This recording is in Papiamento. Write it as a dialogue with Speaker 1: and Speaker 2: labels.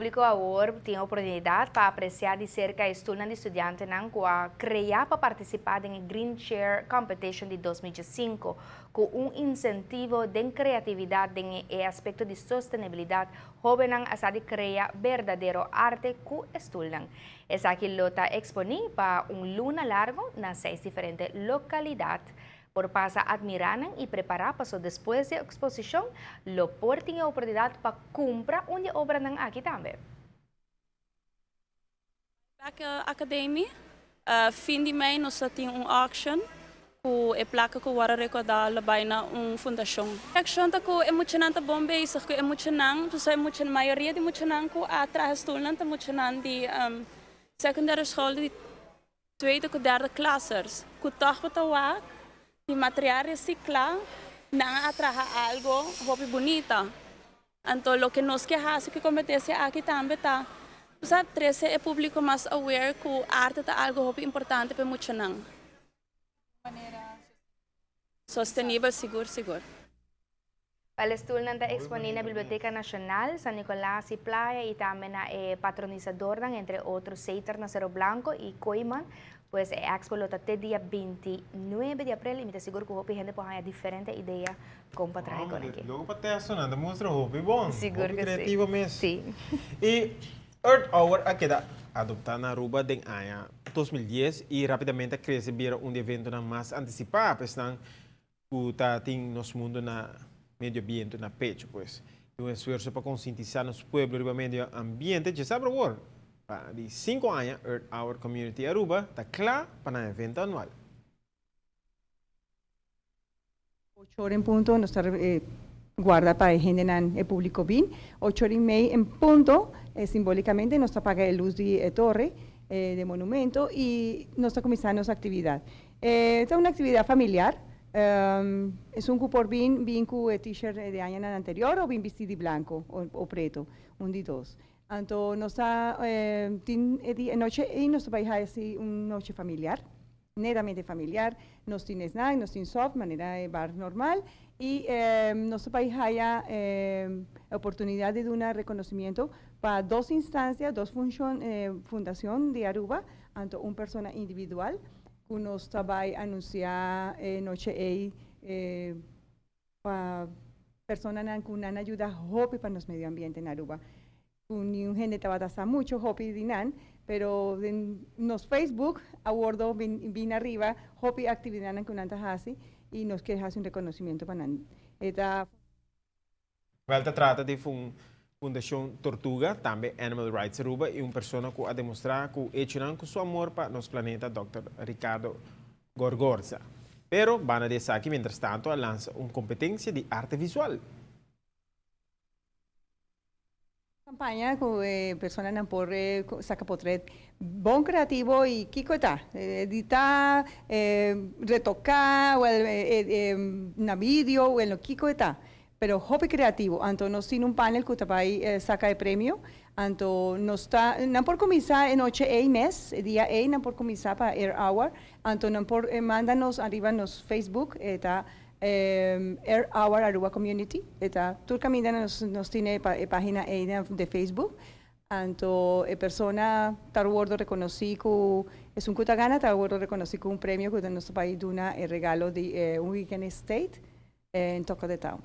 Speaker 1: Publico awor tin oportunidad pa aprecia di cerca e stulnan di studiantenan cu a crea pa participa den e Green Chair Competition di 2015, cu un incentivo den creatividad den e aspecto di sostenibilidad. Hobennan a sa di crea berdadero arte cu e stulnan. Esaki lo ta exponi pa un luna largo na seis diferente localidad. Por pasa admira nan y prepara paso despues di e exposicion lo por tin e oportunidad pa cumpra un di e obranan aki tambe.
Speaker 2: Back Academie, fin di mei nos ta tin un auction cu e placa cu worde recorda lo bay na un fundacion. Reaccion ta cu e muchanan ta bon bezig cu e muchanan, pasobra e muchanan, mayoria di muchanan cu a traha stoelnan ta muchanan di secundaire school di Tweede ku derde klassers ku tòg bo ta wak di material resiklá, nan a traha algo hopi bunita. Anto loke nos ke hasi ku e kompetensia aki tambe ta sa trese e públiko mas aware ku arte ta algo hopi importante pa e muchanan. Sostenibel sigur sigur.
Speaker 1: Palestulnan ta exponí na Biblioteca Nacional, San Nicolas y Playa y tambe na e patronizadornan, entre otro Seiter na Cero Blanco y Kooiman. Pues e expo lo ta te dia 29 di april y mi ta sigur cu hopi hende por haya diferente idea con pa traha con aki.
Speaker 3: Logo pa testonan ta mustra hopi bon,
Speaker 1: Sigur
Speaker 3: hopi
Speaker 1: cu si.
Speaker 3: creativo mes.
Speaker 1: Si.
Speaker 3: Y Earth Hour a keda adopta na Aruba den aña 2010 y rapidamente a crece bira un di eventonan mas anticipa pa esnan cu ta tin nos mundo na medio ambiente na pecho pues. Tin un esfuerzo pa concientisa nos pueblo riba medio ambiente dje sabra awor pa di cinco aña Earth Hour Community Aruba ta cla pa nan evento anual.
Speaker 4: Ocho ora en punto nos ta guarda pa e hendenan, e publico bin. Ocho ora y mei en punto, simbolicamente nos ta paga e luz di e torre di monumento y nos ta cuminsa nos actividad. Ta un actividad familiar, esun cu por bin, bin cu e t-shirt di añanan anterior o bin bisti di blanco o preto, un di dos. Anto nos ta tin e dia, e noche ey nos ta bay haci un noche familiar, netamente familiar, nos tin snack, nos tin soft manera e bar normal y nos ta bay haya e oportunidad di duna reconocimiento pa dos instancia, dos funcion, fundacion di Aruba, anto un persona individual cu nos ta bay anuncia e noche ey pa personanan cu nan a yuda hopi pa nos medio ambiente na Aruba. Cu niun hende tabata sa mucho hopi di nan, pero den nos Facebook a wordo bin ariba hopi actividadnan cu nan ta haci y nos kier haci un reconocimiento pa nan. E ta.
Speaker 3: Wel ta trata di Fundacion Tortuga, tambe Animal Rights Aruba y un persona cu a demostra cu hechonan cu su amor pa nos planeta, Dòkter Ricardo Gorgorza. Pero, banda di esaki, mientrastanto a lansa un competencia di arte visual.
Speaker 4: Campaña cu e personanan por saca potret bon creativo y kico ta? Edita, retoca, na video, bueno kico e ta? Pero hopi creativo. Anto nos tin un panel cu ta bay saca e premio. Anto nos ta, nan por cuminsa e noche ey mes, e dia ey nan por cuminsa pa Air Hour. Anto nan por manda nos ariba nos Facebook, e ta Air Hour Aruba Community, e ta tur caminda nos nos tin e pagina ey de Facebook. Anto e persona ta wordo reconoci cu esun cu ta gana ta wordo reconoci cu un premio cu nos ta bay duna e regalo di un weekend estate en Toko de Town.